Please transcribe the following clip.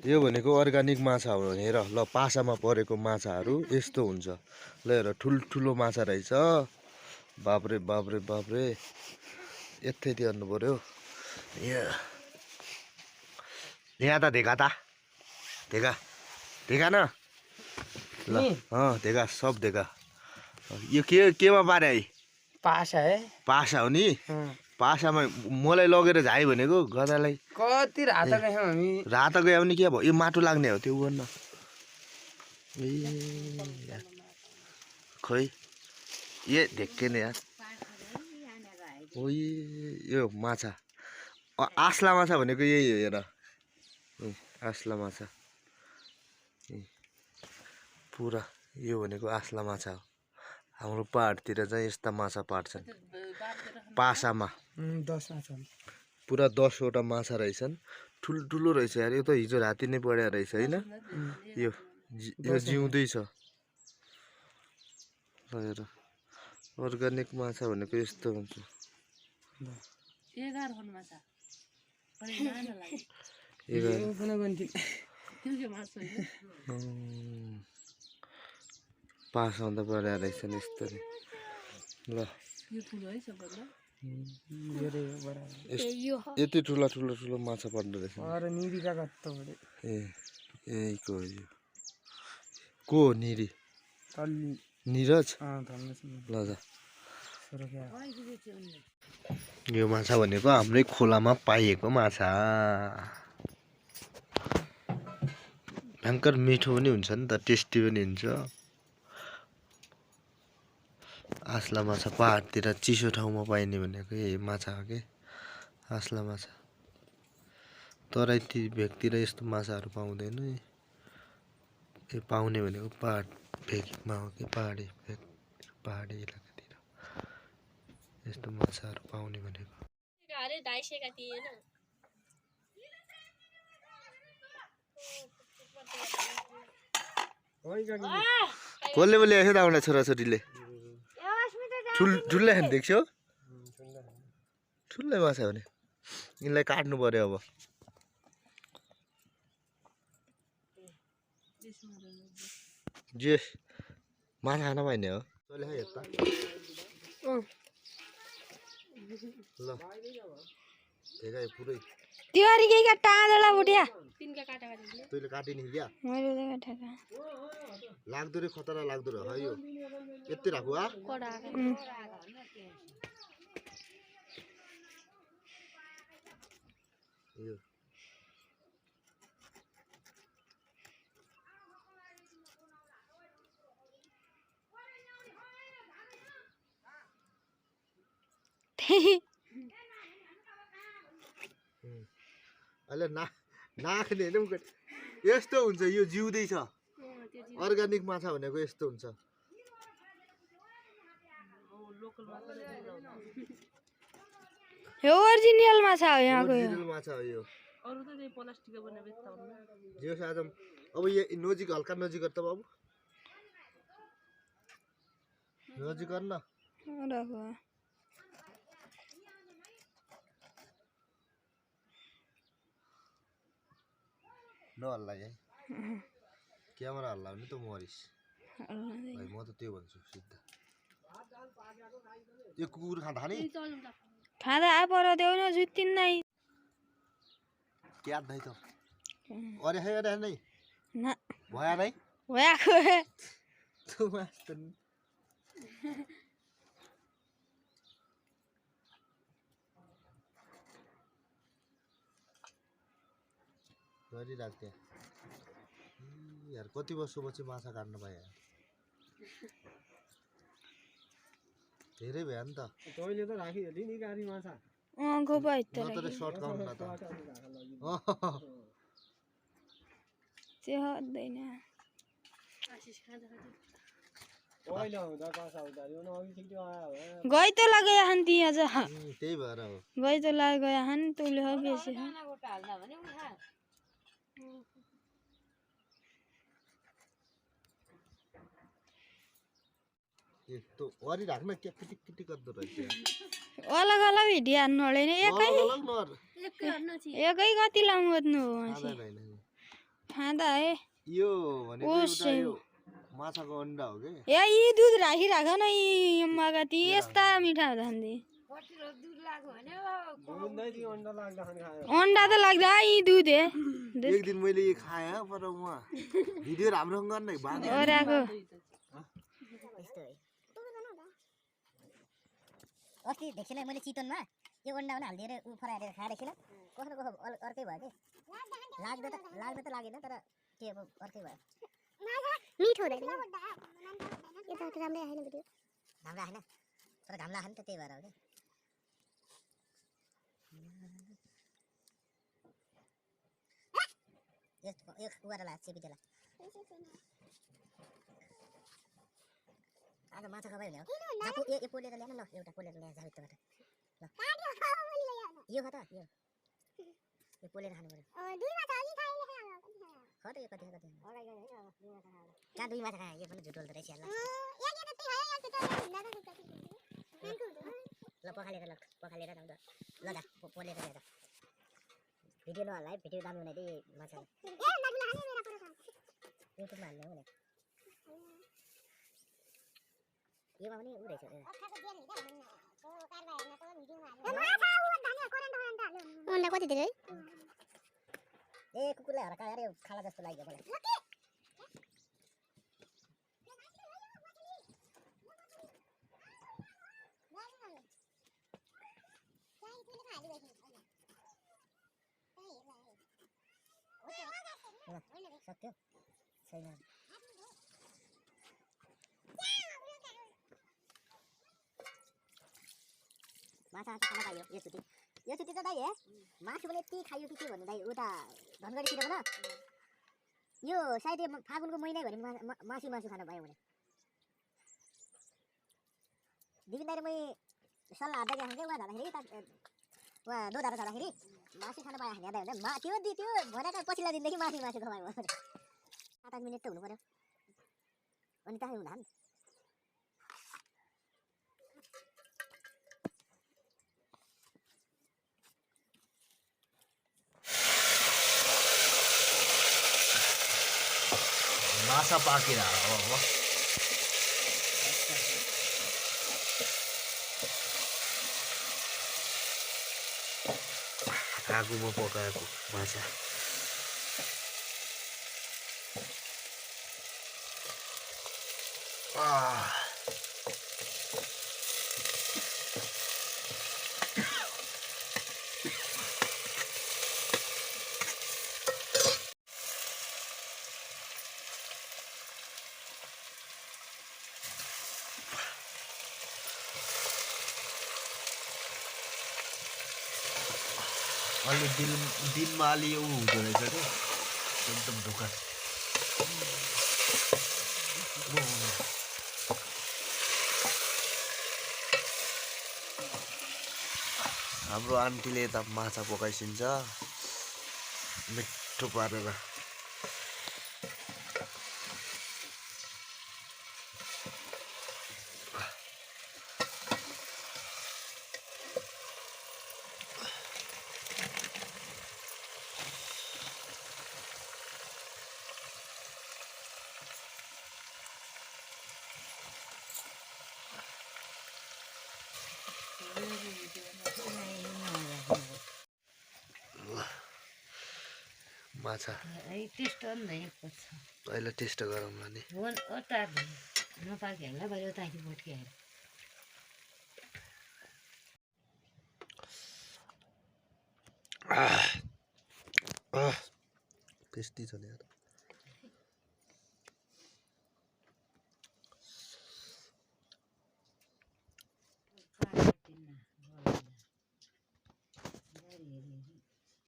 यो भनेको अर्गानिक माछा हो। हेर ल, पासामा परेको माछाहरू यस्तो हुन्छ। ल हेर, ठुल्ठुलो माछा रहेछ। बाब्रे बाब्रे बाब्रे, यतै तिर्नु पर्यो। यहाँ त देखा त, देखा देखा न ल। देखा, सब देखा। यो केमा पारे है? पासा है, पासा हो नि। पासामा मलाई लगेर झाइ भनेको गदालाई। कति रात गयौँ हामी। रात गयो भने के भयो? यो माटो लाग्ने हो त्यो गर्न। ए खोइ ए देख्के न यार। ओ यो माछा आस्ला माछा भनेको यही हो। हेर आस्ला माछा पुरा। यो भनेको आस्ला माछा हो। हाम्रो पहाडतिर चाहिँ यस्ता माछा पार्छन् पासामा। 10 माछा पुरा 10 वटा माछा रहेछन्। ठुल्ठुलो रहेछ यार। यो त हिजो राति नै पढ्या रहेछ होइन? यो जिउँदै छ। हेर, अर्गानिक माछा भनेको यस्तो हुन्छ। पासा त पढ्या रहेछन् यस्तो। ल यति ठुला ठुलो ठुलो माछा पर्दो रहेछ। ए यहीको हो यो। को हो निरी? निरज। ल जा। यो माछा भनेको हाम्रै खोलामा पाइएको माछा। भयङ्कर मिठो पनि हुन्छ नि त, टेस्टी पनि हुन्छ। आस्ला माछा पहाडतिर चिसो ठाउँमा पाइने भनेको यही माछा हो कि आस्ला माछा। तराई भेगतिर यस्तो माछाहरू पाउँदैन। यो पाउने भनेको पहाड भेगमा हो कि पहाडी इलाकातिर यस्तो माछाहरू पाउने भनेको। कसले बोले यसो दाउडा छोराछोरीले? ठुलै खान देख्छौ? ठुलै माछा भने यिनलाई काट्नु पर्यो अब। जे माछा खान पाइने हो। ल देखा पुरै तिवारी के काटा आला बुढिया तिनका काटा काटिले तैले काटिनी क्या? मैले त काटेका लाग्दो रे, खतरा लाग्दो रे। है यो यति राखु आ कोडा यो अहिले नाख्ने होइन। यस्तो हुन्छ यो, जिउँदै छ। अर्गानिक माछा भनेको यस्तो हुन्छ। यो ओरिजिनल माछा हो यहाँको। ओरिजिनल माछा हो यो। अरु त त्यही प्लास्टिकको बने बेच्ता हुन्न। जियो साजम अब ये नजिक हल्का नजिक गर्दा बाबु नजिक गर्न राखो। नहल्ला है क्यामेरा हल्ला भने त मरिस भाइ। म त त्यो भन्छु सिधा। यो कुकुर खाँदा नि खाँदा आ पर देउ न जुत्तिन नै क्या दै त अरे है अरे नै ना भया नै भयाको तु मास्तन गरी राख्थे यार। कति वर्षपछि माछा काट्न पाए यार। धेरै भयो नि त। तैले त राखिहालि नि गाडी माछा। गोबाइ त नत्र सर्ट काउन्ट न त त्यो हदैन। गइ त लगाया हन ती आज। त्यही भएर हो। गइ त लगाया हन तुले हो बेसी। यस्तो वरी राख्न के किटी गर्दो रहेछ। अलग अलग भिडियो हान्नु हले नि एकै अलग नर एकै कति लामो गर्नु हो हैन खाँदा है यो भनेको ओ एउटा सेम। यो माछाको अन्डा हो के ए यी दुध राखिराख न यी अम्माका ती यस्ता मिठा हुँदैन ती अन्डा त लाग्दा यी दुध हे एक दिन मैले यो खाएँ पर उहाँ भिडियो राम्रो गर्ने बाँधे ओराको अस्ति देखेलाई मैले चितवनमा यो अन्डा पनि हालिदिएर उ फराएर खाएर खेल कस्तो कस्तो अर्कै भयो कि लाग्दा त लागेन तर के अब अर्कै भयो मिठो हुँदैन यो त राम्रै आएन भिडियो राम्रो आएन तर घाम लाग्यो नि त त्यही भएर हो कि यो उगाएर लाग्छ चेपिदेला आज माछा खबाई हुने हो यो पोलेर ल्याउन ल एउटा पोलेर ल्याएर झारिटबाट ल यो खा त यो पोलेर खानु पर्यो खा त यो कति कहाँ दुई माछा खाए यो पनि झुट बोल्दो रहेछ ल पखालेर ल ल जा पोलेर ल्याएर भिडियो नहाल्ला है भिडियो दामी हुने त्यही माछा युट्युबमा हाल्ने हो नि योमा पनि उ रहेछ अन्डा कति धेरै ए कुकुरलाई हर्काएर यो खाला जस्तो लाग्यो मलाई सक्यो छैन माछा खाना खायो यो चुटी त दाइ हे मासु पनि यति खायो कि के भन्नु दाइ उता धनगढीतिर न यो सायद फागुनको महिनै भने मासु खान भयो भने दिदी दाइ र मै सल्लाह हार्दै खान्छ उहाँ जाँदाखेरि उहाँ दोधारो जाँदाखेरि मासु खान पायो हान्या दाइ भन्दा त्यो भनेको पछिल्लो दिनदेखि मासु खवायो 7-8 मिनट त हुनु पर्यो अनि त हुँदा नि माछा पाकेर हो आगोमा पकाएको माछा अलि दिनमा अलि ऊ हुँदो रहेछ क्या एकदम ढोका हाम्रो आन्टीले त माछा पकाइसिन्छ मिठो पारेर माछा टेस्ट नहीं पहिला टेस्ट गरौँला नि टेस्टी छ नि यार